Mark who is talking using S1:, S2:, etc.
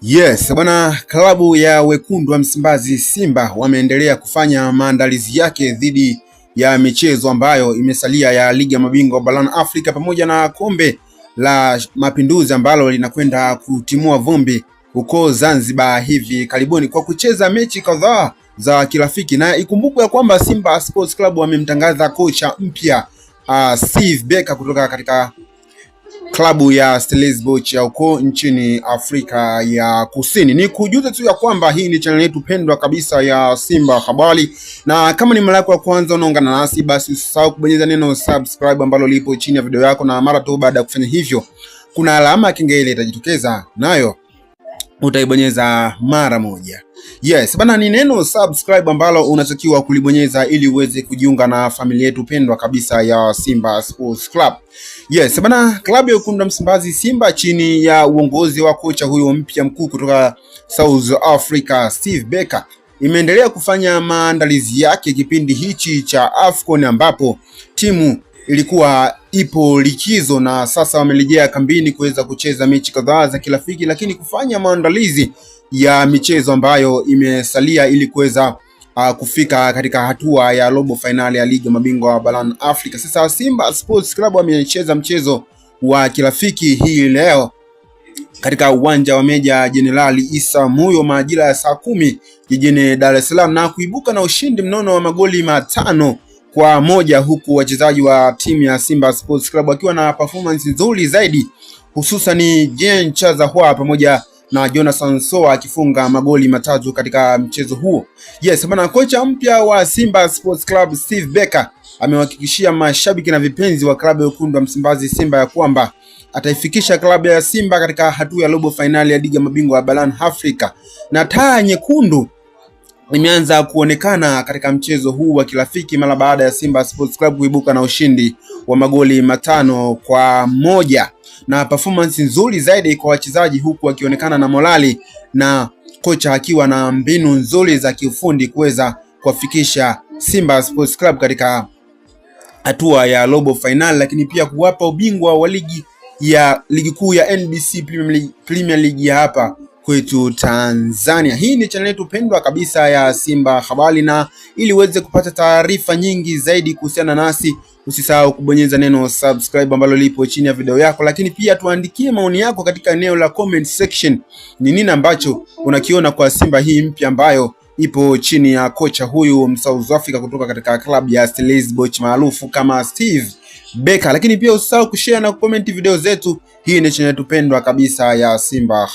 S1: Yes, bwana, klabu ya wekundu wa Msimbazi Simba wameendelea kufanya maandalizi yake dhidi ya michezo ambayo imesalia ya ligi ya mabingwa barani Afrika pamoja na kombe la Mapinduzi ambalo linakwenda kutimua vumbi huko Zanzibar hivi karibuni kwa kucheza mechi kadhaa za kirafiki, na ikumbukwe ya kwamba Simba Sports Club wamemtangaza kocha mpya Steve Barker kutoka katika klabu ya Stellenbosch ya huko nchini Afrika ya Kusini. Ni kujuza tu ya kwamba hii ni channel yetu pendwa kabisa ya Simba Habari, na kama ni mara yako ya kwanza unaungana nasi, basi usisahau kubonyeza neno subscribe ambalo lipo chini ya video yako, na mara tu baada ya kufanya hivyo, kuna alama ya kengele itajitokeza, nayo utaibonyeza mara moja. Yes, bana, ni neno subscribe ambalo unatakiwa kulibonyeza ili uweze kujiunga na familia yetu pendwa kabisa ya Simba Sports Club. Yes, bana, klabu ya wekundu wa Msimbazi Simba chini ya uongozi wa kocha huyo mpya mkuu kutoka South Africa Steve Barker imeendelea kufanya maandalizi yake kipindi hichi cha AFCON ambapo timu ilikuwa ipo likizo na sasa wamerejea kambini kuweza kucheza mechi kadhaa za kirafiki, lakini kufanya maandalizi ya michezo ambayo imesalia ili kuweza kufika katika hatua ya robo fainali ya ligi ya mabingwa barani Afrika. Sasa Simba Sports Club wamecheza mchezo wa kirafiki hii leo katika uwanja wa Meja Jenerali Isamuhyo majira ya saa 10 jijini Dar es Salaam na kuibuka na ushindi mnono wa magoli 5-1, huku wachezaji wa timu ya Simba Sports Club wakiwa na performance nzuri zaidi, hususan Jean Charles Ahoua pamoja na Jonathan Soa akifunga magoli 3 katika mchezo huo. Yes, bana, kocha mpya wa Simba Sports Club Steve Barker amewahakikishia mashabiki na vipenzi wa klabu ya wekundu wa Msimbazi Simba ya kwamba ataifikisha klabu ya Simba katika hatua ya robo fainali ya ligi ya mabingwa barani Afrika, na taa nyekundu imeanza kuonekana katika mchezo huu wa kirafiki mara baada ya Simba Sports Club kuibuka na ushindi wa magoli 5-1 na performance nzuri zaidi kwa wachezaji, huku wakionekana na morali na kocha akiwa na mbinu nzuri za kiufundi kuweza kuwafikisha Simba Sports Club katika hatua ya robo fainali, lakini pia kuwapa ubingwa wa ligi kuu ya NBC Premier League ya hapa kwetu Tanzania. Hii ni channel yetu pendwa kabisa ya Simba Habari, na ili uweze kupata taarifa nyingi zaidi kuhusiana nasi, usisahau kubonyeza neno subscribe ambalo lipo chini ya video yako, lakini pia tuandikie maoni yako katika eneo la comment section. Ni nini ambacho unakiona kwa Simba hii mpya ambayo ipo chini ya kocha huyu South Africa kutoka katika klabu ya Stellenbosch maarufu kama Steve Barker. Lakini pia usisahau kushare na kucomment video zetu. Hii ni channel yetu pendwa kabisa ya Simba Habari.